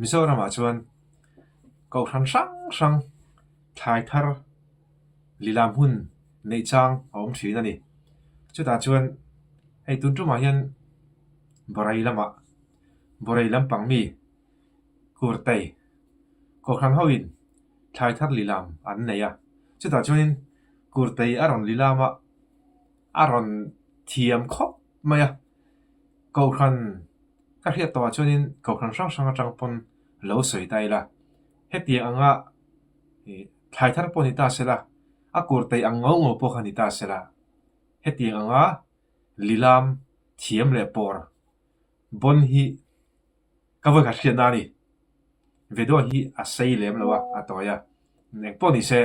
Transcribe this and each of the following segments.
Mizoramah chuan kohhran hrang hrang thlai thar lilam hun neih chang a awm thin a ni. Chutah chuan hei tun tumah hian Borai lamah Borai lampang mi Kurtei kohhran hoin thlai thar lilam an nei a. Chutah chuanin Kurtei a rawn lilam a, a rawn thiam khawp mai a. Kohhran ka hriat tawhah chuanin kohhran hrang hrang atang pawn lo sawi ta ila. Hetiang anga ih thlai thar pawh ni ta sela, a kurtei ang ngau ngau pawh kha ni ta sela, hetiang anga lilam thiam leh pawr bawn hi ka vawi khat hriatna a ni. Video hi a sei lem lo a, a tawi a. Eng pawh ni se,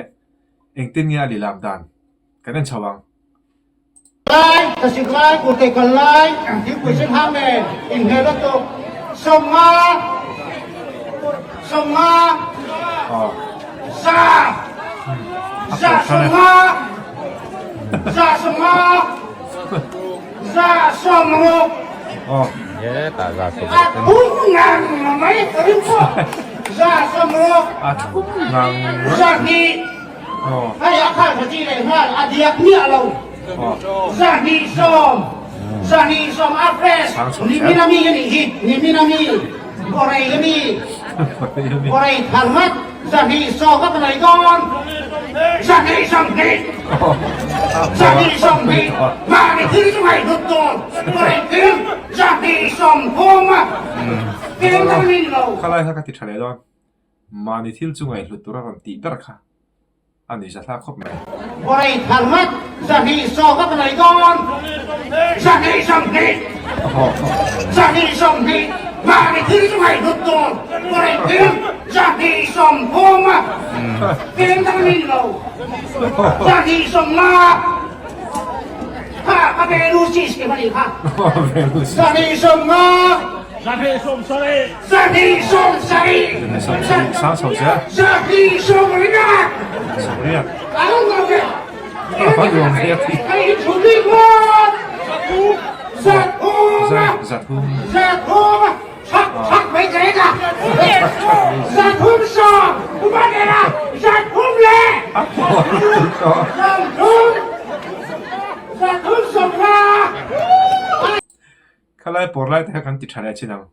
engtin nge a lilam dan kan en chho ang. Lai, thlasik lai, kurtei kal lai, thingpui sen hang nen inhmel lutuk 50, 50, 100, 150, 150, 160. A thum ngang mai ka ring pawh 160. A thum ngang mai. 200. Hei a kha tha chi leh nghal a diak miah lo. 220, 220 a fresh nimin ami a nih hi nimin ami Borei ami Borei thar ngat 220 ka nei dawn 220 220 mahni thil chu ngaih hlut dawn Borei thil 230 a tel dang ni lo. Khalai kha ka ti tha leh dawn. Mahni thil chu ngaihhlut tura rawn tih ber kha a ni zahla khawp mai. Borei thar ngat 220 ka nei dawn 220 220 mahni thil chu ngaihhlut dawn Borei thil 230 a tel dang ni lo 250 kha ka ve lu cheese ke mani kha 250 220. Khalai pawr lai te kha kan ti tha leh chin ang.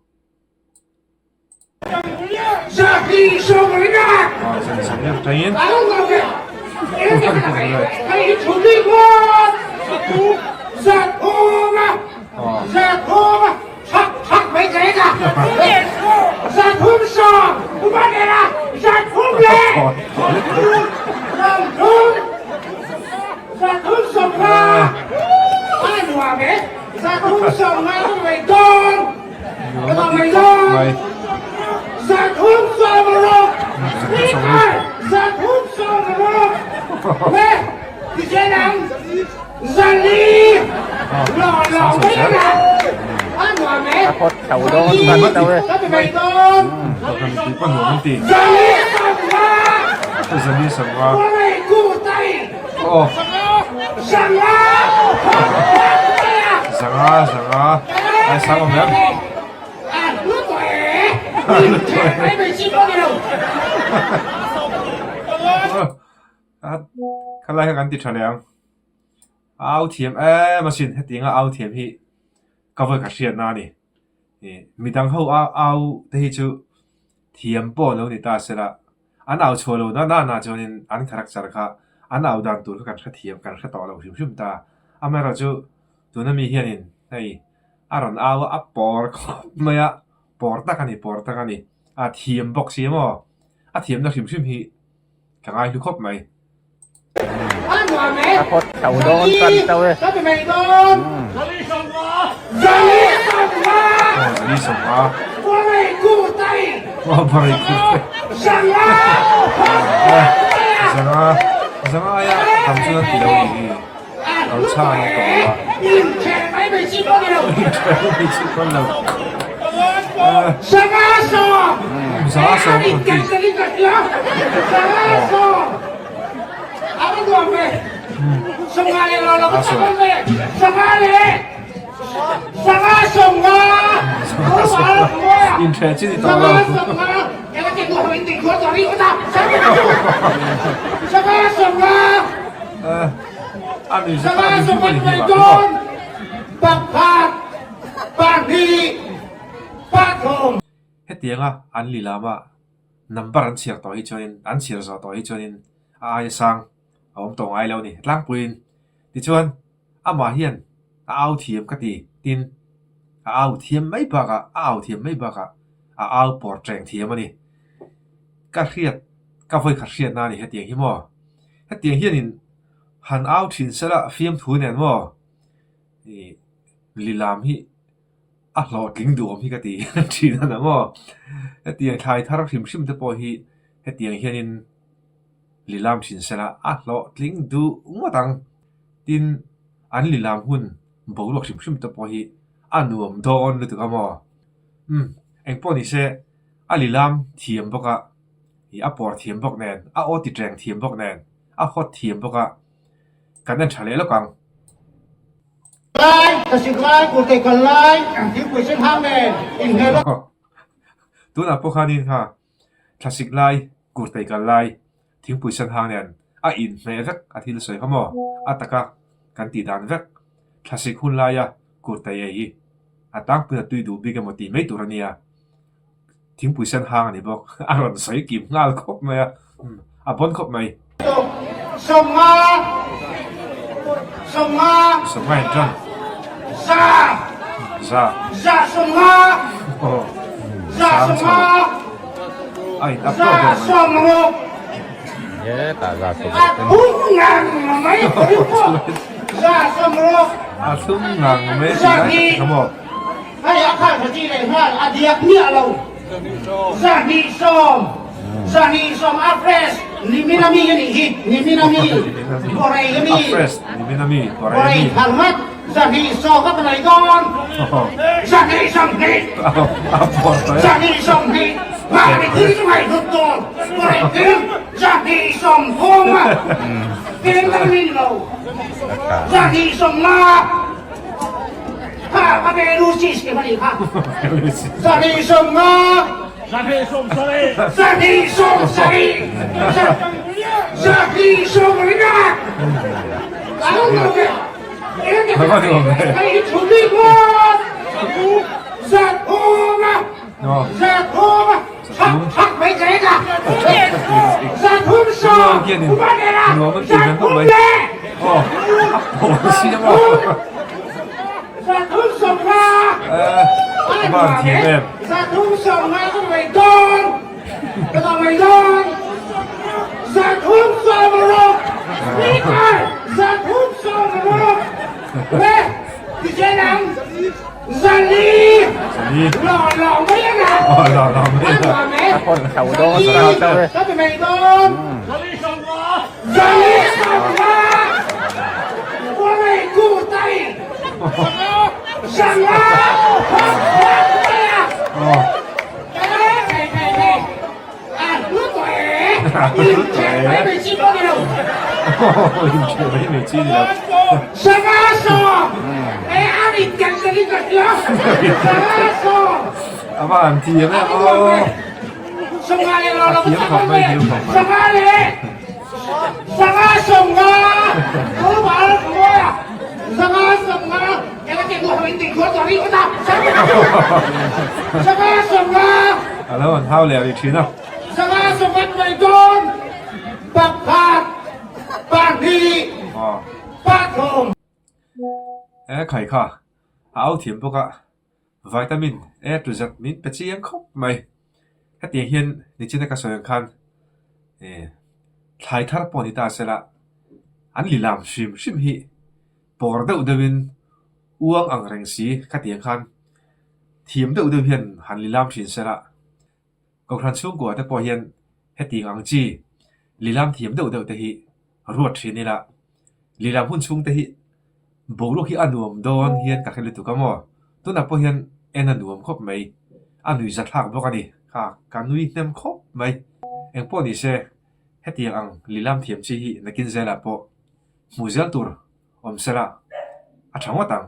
Zanga zanga ai sang awm em? Khalai kha kan ti tha leh ang. Au thiam em asin hetianga au thiam hi ka vawi ka hriatna a ni. Midang ho au te hi chu thiam pawh an lo ni ta sela An au chhuah lo na na na chuanin an character kha an au dan tur kha kan hrethiam kan hre tawh lo hrim hrim ta. Amaherawhchu tuna mi hianin hei a rawn au a, a pawr khawp mai a. Pawr tak a ni, pawr tak a ni. A thiam bawk si maw? A thiamna hrim hrim hi ka ngaihlu khawp mai. A phawt chho dawn tan chauh e. Inṭheh chi ni tawh lo. A music a music a ni hi vang maw? Hetianga an lilama number an chhiar tawh hi chuanin an chhiar zawh tawh hi chuanin a aia sang a awm tawh ngai lo a ni tlangpuiin. Tichuan amah hian a au thiam ka ti tin a au thiam mai bakah a au thiam mai bakah a au pawr teng thiam a ni. Ka hriat ka vawikhat hriatna a ni hetiang hi maw? Hetiang hianin han au thin sela fiamthu nen maw ih lilam hi a hlawhtling duhawm hi ka ti thin a ni maw? Hetiang thlai thar hrim hrim te pawh hi hetiang hianin lilam thin sela a hlawhtling duh ngawt ang. Tin, an lilam hun boruak hrim hrim te pawh hi a nuam dawn lutuk a maw? Umm, engpawh ni se a lilam thiam bawk a. Ih a pawr thiam bawk nen, a aw ti teng thiam bawk nen, a hawt thiam bawk a, kan en tha leh lawk ang. Lai, thlasik lai, kurtei kal lai, thingpui sen hang nen inhmeh lawk. Tunah pawh khanin kha thlasik lai, kurtei kal lai, thingpui sen hang nen a inhmeh vek a thil sawi kha maw? A taka kan tih dan vek. Thlasik hun laia kurtei ei hi a tlangpui a tui duh bik emaw tih mai tur a nia. Thingpui sen hang a ni bawk. A rawn sawi kim nghal khawp mai a, a bawn khawp mai. Sawmnga Sawmnga Sawmnga in tan. Za Za Za sawmnga Aw Za Sang chho sawmnga A in up Za tawh ber mai. sawmruk Ye ta za A sawmruk te. thum ngang mai Za sawmruk A thum ngang mai tih lai tak te kha maw. Hei a khal tha chi leh nghal a diak miah lo. 220, 220 a fresh nimin a mi a nih hi, nimin a mi, Borei a mi, Borei thar ngat 220 ka nei dawn, 220, 220, mahni thil chu ngaihhlut dawn, Borei thil 230 a, tlem ka rin lo, 225. Kha ka ve lu cheese ke mani kha. 250. 270. 270. 220. Hei hi thu bik ngawt. 300 a. 300 a. Thak thak mai che ka. 310. 300 le. 315. 315 ka mai dawn. Ka mai dawn. 360. Speaker. 360. Le. Ti che nang. 400. Lò lò mai a na. A phawt chho dawn chauh chauh e. Ka mai dawn. A va han thiam em aw. A thiam khawp mai, thiam khawp mai. A lo han hau leh rih thin a. E khai kha, a au thiam bawk a. Vitamin A to Z min pe chiang khawp mai. Hetiang hian nichina ka sawi ang khan thlai thar pawh ni ta sela an lilam hrim hrim hi pawr deuh deuhin uang ang reng si khatiang khan thiam deuh deuh hian han lilam thin sela. Kohhran chhungkua te pawh hian hetiang ang chi lilam thiam deuh deuh te hi ruat thin ila, lilam hun chhung te hi boruak hi a nuam dawn hian ka hre lutuk a maw? Tunah pawh hian en a nuam khawp mai, a nui zathlak bawk a ni, kha ka nui hnem khawp mai. Engpawh ni se, hetiang ang lilam thiam chi hi nakin zelah pawh hmuh zel tur awm sela a tha ngawt ang.